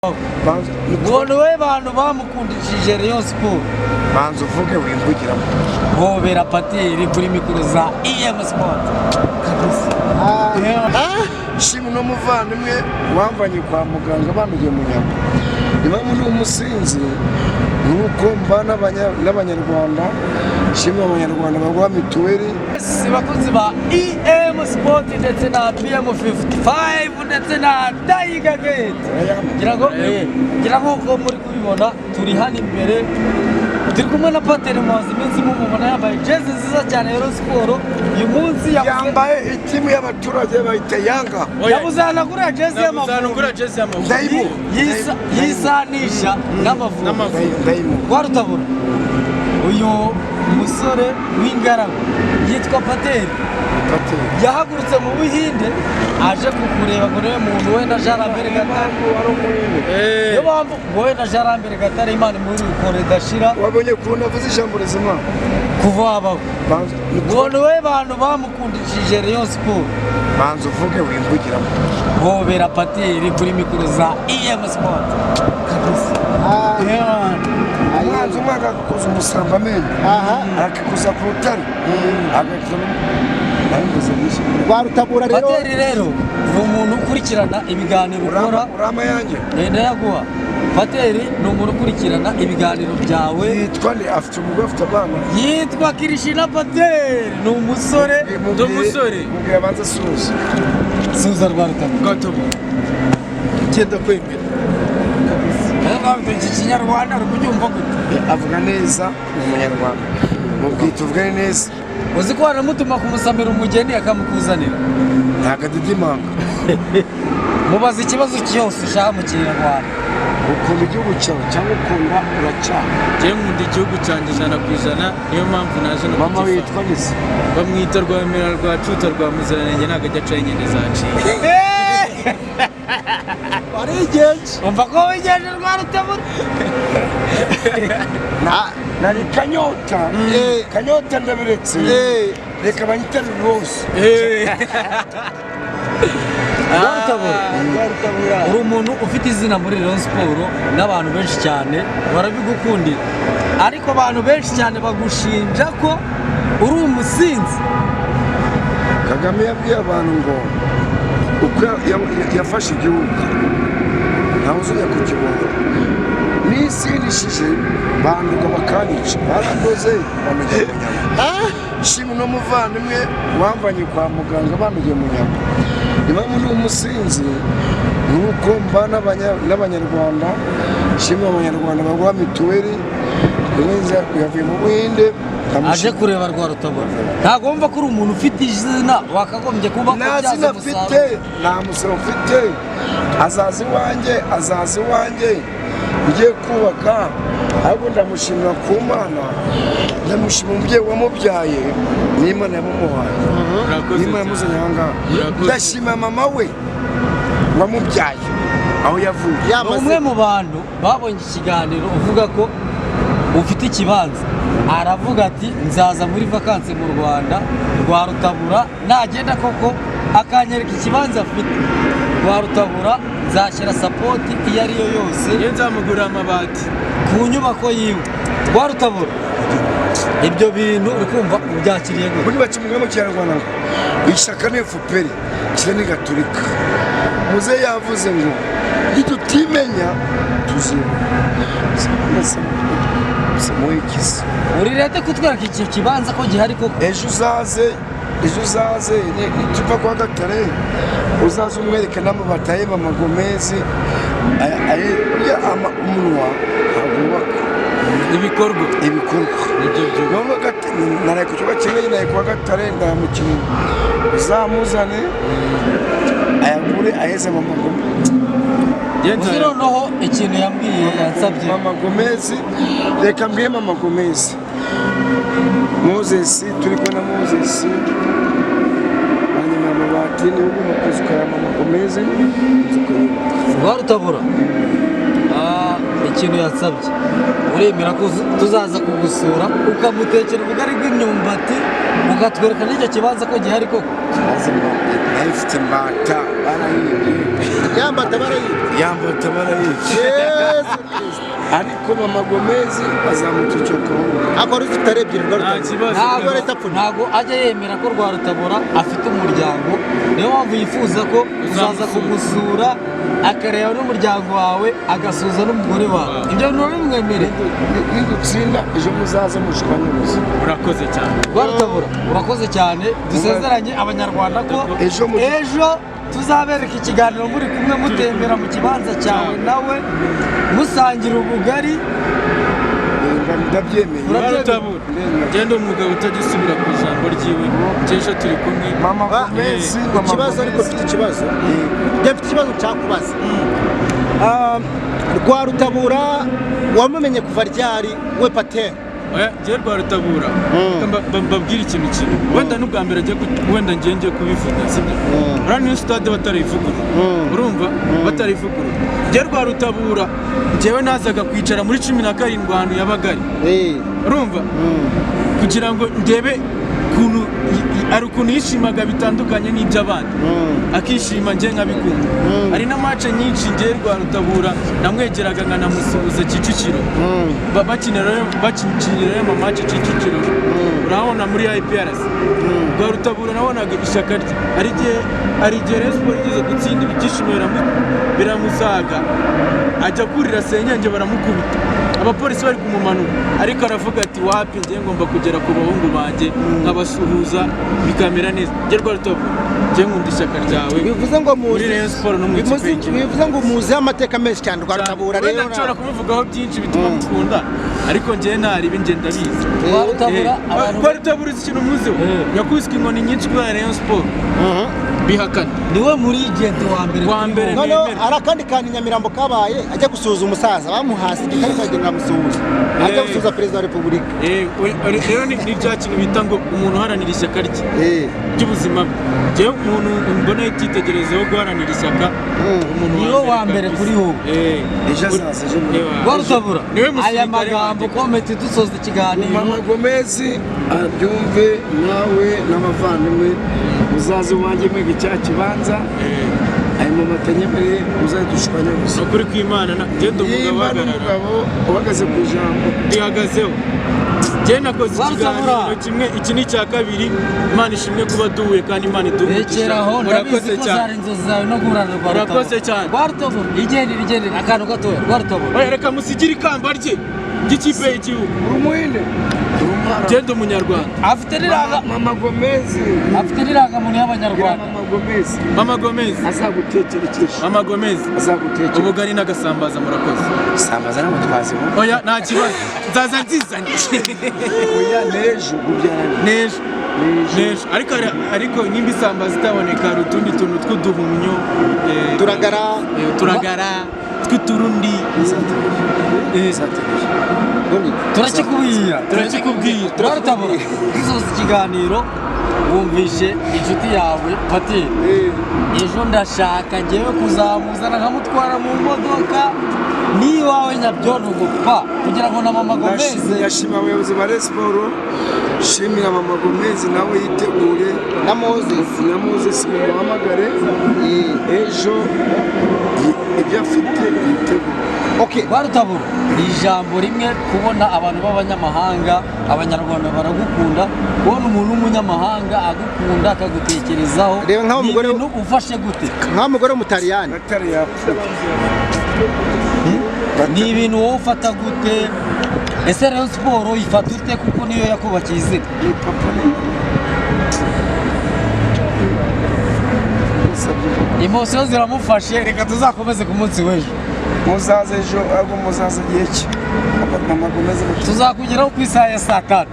Ngo niwe bantu bamukundishije Rayon Sport. Banza uvuge wimvugiramo. Hobera Pateri kuri mikoro za EM Sport. Shima uno muvandimwe wamvanye kwa muganga banugiye mu nyama. Impamvu ndi umusinzi ni uko mba n'abanyarwanda. Shima abanyarwanda baguha mituweli. Si bakunzi ba EM Sport ndetse na PM55 ndetse na Tiger Gate. Ngira ngo uko muri kubibona, turi hano imbere, turi kumwe na Pateri. Muhazi iminsi mumubona yambaye jezi nziza cyane ya Rayon Sport. Uyu munsi yabuze Yambaye itimu y'abaturage bayita Yanga. Yabuze ahantu agurira jezi y'Amavubi. Ugura jezi y'Amavubi. Ndayimuha. Yisanisha n'Amavubi. N'Amavubi. Ndayimuha. Rwarutabura, uyu musore w'ingaragu yitwa Pateri. Pateri. Yahagurutse mu Buhinde aje kukureba ngo niwe muntu we na Jean Lambert Gatare. Wari umuhinde. Niyo mpamvu wowe na Jean Lambert Gatare, Imana muri rukoro idashira. Wabonye ukuntu avuze ijambo rizima. Kuva wabaho Banza ngo niwe bantu bamukundishije Rayon Sport. Banza uvuge wimvugiramo. Hobera Pateri kuri mikoro za EM Sport. Umwanzi umwe agakuza umusambi amenyo, akikuza ku rutare, agahita nabivuze byinshi. Rwarutabura rero. Pateri rero ni umuntu ukurikirana ibiganiro ukora. Urama yanjye. Ndayaguha. Pateri ni umuntu ukurikirana ibiganiro byawe. Yitwa nde? Afite umugore, afite abana? Yitwa Kirishina Pateri, ni umusore. Ndi umusore. Mubwire abanze asuhuze. Suza Rwarutabura. Gatobo. Genda kwemera. Iki Kinyarwanda uri kubyumva gute? Avuga neza, ni umunyarwanda. Mubwire tuvugane neza. Uzi ko wanamutuma kumusamira umugeni akamukuzanira? Ntabwo adidimanga. Mubaza ikibazo cyose ushaka mu Kinyarwanda. Ukunda igihugu cyawe cyangwa ukunda uracyaha? Njyewe nkunda igihugu cyanjye 100%, niyo mpamvu naje no Mama kugifana. witwa nde? Bamwita Rwamera rwa Cuta rwa Muziranenge, ntabwo ajya acaho inyene zaciye. Warigenje. Umva ko wigenje, Rwarutabura. Nari Kanyota. Kanyota ndabiretse, reka banyitarire rwose. Rwarutabura, uri umuntu ufite izina muri Rayon Sport n'abantu benshi cyane barabigukundira, ariko abantu benshi cyane bagushinja ko uri umusinzi. Kagame yabwiye abantu ngo uko yafashe igihugu ntawe uzajya kukibona, nisindishije banduka bakanyica, barandoze banugiye mu nyama. Shima uno muvandimwe wamvanye kwa muganga banugiye mu nyama. Impamvu ndi umusinzi ni uko mba n'abanyarwanda. Shima abanyarwanda baguha mituweli. Yavuye mu Buhinde. Aje kureba Rwarutabura. Ntabwo wumva ko uri umuntu ufite izina wakagombye kuba Nta kubyaza zina umusaruro? mfite, nta musoro mfite. Azaza iwanjye, azaza iwanjye ngiye kubaka. Ahubwo ndamushimira ku Mana, ndamushima umubyeyi wamubyaye n'Imana yamumuhaye. Urakoze N'Imana cyane. yamuzanye aha ngaha. Urakoze. Ndashima mama we wamubyaye aho yavuye. Ni umwe mu bantu babonye ikiganiro uvuga ko ufite ikibanza, aravuga ati: "Nzaza muri vakansi mu Rwanda, Rwarutabura nagenda koko akanyereka ikibanza afite, Rwarutabura nzashyira support iyo ari yo yose." Njye nzamugurira amabati. Ku nyubako yiwe. Rwarutabura, ibyo bintu uri kumva ubyakiriye gute? Muri bake mu Kinyarwanda ngo ishyaka ni FPR, kira ni Gaturika. Muze yavuze ngo nitutimenya tuziba muyikize. Uri leta kutwereka iki kibanza ko gihari koko? Ejo uzaze, ejo uzaze, nituva kwa Gatare uzaze umwereke n'amabati aye Mama Gomezi. Burya umunwa ntabwo wubaka. Ibikorwa. Ibikorwa. Nibyo byo. Noneho naraye ku kibuga kimwe, naraye kuwa Gatare, ndamukinira. Uzamuzane ayagure aheze Mama Gomezi. Njye Uzi noneho ikintu yambwiye, yansabye? Mama Gomezi, reka mbwire Mama Gomezi Moses, turi kumwe na Moses hanyuma amabati niwe ugomba kuza ukaya Mama Gomezi, inzu ukayubaka. Rwarutabura. ikintu yasabye, uremera ko tuzaza kugusura ukamutekera ubugari bw'imyumbati, ukatwereka n'icyo kibanza ko gihari koko? Nayo ifite imbata barayibye. Yambata barayibye. Yambata barayibye. Yesu Kristo. Ariko mama Gomezi azamuca icyo kongo. Ariko wari ufite ari ebyiri, Nta Rwarutabura. kibazo. Ntabwo Niba leta apfuye. ntabwo ajya yemera ko Rwarutabura afite umuryango. Niyo mpamvu yifuza ko uzaza kugusura, akareba n'umuryango wawe, agasuhuza n'umugore wawe. Ibyo bintu urabimwemereye? Nidutsinda ejo muzaze mushwanyuze. Urakoze cyane. Rwarutabura, urakoze cyane. Dusezeranye abanyarwanda ko Ejo ejo tuzabereka ikiganiro muri kumwe, mutembera mu kibanza cyawe nawe, musangira ubugari. Ndabyemeye. Rwarutabura, genda umugabo utajya usubira ku ijambo ryiwe. Ejo turi kumwe. Mama Gomezi, mama Ikibazo ariko Gomezi. mfite ikibazo. Njye mfite ikibazo nshaka. Rwarutabura wamumenye kuva ryari we, Patera? Oya, njyewe Rwarutabura, reka mbabwire ikintu kimwe. Wenda n'ubwa mbere agiye wenda ngiye kubivuga, sibyo? Uriya niyo sitade batarayivugurura, urumva, batarayivugurura. Njyewe Rwarutabura, njyewe nazaga kwicara muri 17 ahantu yabaga ari, urumva, kugira ngo ndebe ukuntu hari ukuntu yishimaga bitandukanye n'iby'abandi, akishima, njye nkabikunda. Hari na match nyinshi njye Rwarutabura namwegeraga nkanamusuhuza Kicukiro. Bakinirayo ama match Kicukiro, urabona muri IPRC. Rwarutabura nabonaga ishyaka rye. Hari igihe Rayon Sports igeze gutsinda, ibyishimo biramusaga, ajya kurira senyenge, baramukubita, abapolisi bari kumumanura, ariko aravuga ati: "Wapi, njye ngomba kugera ku bahungu banjye nkabasuhuza bikamera neza." Njye Rwarutabura, njye nkunda ishyaka ryawe Bivuze ngo muri muzi Rayon Sports no mu ikipe y'igihugu. Bivuze ngo muzi amateka menshi cyane Rwarutabura Wenda rero. nshobora kumuvugaho byinshi bituma mukunda, ariko njyewe ntaribi, njye ndabizi. Rwarutabura, abantu Rwarutabura, uzi ikintu muziho? Yakubiswe inkoni nyinshi kubera Rayon Sports, bihakana. Niwe muri agent wa mbere Wa kuri mbere. wowe. Noneho Nemera. hari akandi kantu i Nyamirambo kabaye, ajya gusuhuza umusaza bamuhasi igikarita, agenda aramusuhuza, ajya gusuhuza perezida wa repubulika. Rero ni bya kintu bita ngo umuntu uharanira ishyaka rye ry'ubuzima bwe. Njyewe umuntu mbona icyitegererezo wo guharanira ishyaka, umuntu Niwe wa mbere kabisa. Kuri wowe. Ejo azaza, ejo Rwarutabura, Niwe aya musirikare magambo wanjye. comment dusoza ikiganiro. Mama Gomezi abyumve, nawe n'abavandimwe muzaze iwanjye mwiga icya kibanza. Ayo mama atanyemereye muzadushwanya gusa. Ni ukuri kw'Imana, njye ndi umugabo Nimba uhagarara. n'umugabo uhagaze ku ijambo. Ndihagazeho. Njye nakoze Rwarutabura. ikiganiro kimwe, iki ni icya kabiri. Imana ishimwe kuba duhuye kandi Imana iduhe umugisha. Rekeraho, ndabizi Murakoze ko cyane. zari inzozi zawe no guhura na Rwarutabura. Murakoze cyane. Rwarutabura, igendere, igendere, akantu gatoya, Rwarutabura. Oya, reka musigire ikamba rye ry'ikipe y'igihugu. Uri umuhinde, uri umwarabu. Njye ndi umunyarwanda. Afite n'iranga Mama Gomezi. Afite n'irangamuntu Bwira y'abanyarwanda. Mama Gomezi Mama Gomez. azagutekera ikisha. Mama Gomez. Azagutekera. Ubugari n'agasambaza, murakoze. Sambaza ntabwo twazibona. Oya, nta kibazo, nzaza nzizanye. Oya, n'ejo gubyarana. N'ejo, n'ejo. Ariko nimba isambaza itaboneka, hari utundi tuntu tw'uduhumyo, Turagara. Turagara tw'uturundi. Turakikubwira. Turakikubwira. Rwarutabura, dusoza ikiganiro, wumvishe inshuti yawe Patiri. Ejo ndashaka ngewe kuzamuzana nkamutwara mu modoka n'iwawe Nyabyondo ngo pa, kugira ngo na mama Gomez. Ndashima abayobozi ba Rayon Sports, shimira mama Gomez, nawe yitegure. Na Moses. Na Moses mumuhamagare ejo, ibyo afite yitegure. Okay. Rwarutabura, ni ijambo rimwe kubona abantu b'abanyamahanga, abanyarwanda baragukunda, kubona umuntu w'umunyamahanga agukunda, akagutekerezaho, Reba nk'aho ni ibintu ufashe gute? Nk'aho umugore w'umutaliyani. Gatare yapfuye. Ni ibintu wowe ufata gute? Ese Rayon Sports ifata ute, kuko niyo yakubakiye izina? Ni papa ni mama. Musabye imbabazi. Emotion ziramufashe, reka tuzakomeze ku munsi w'ejo. Muzaze ejo, ahubwo muzaze igihe cye mama Gomez. Tuzakugeraho ku isaha ya saa 5.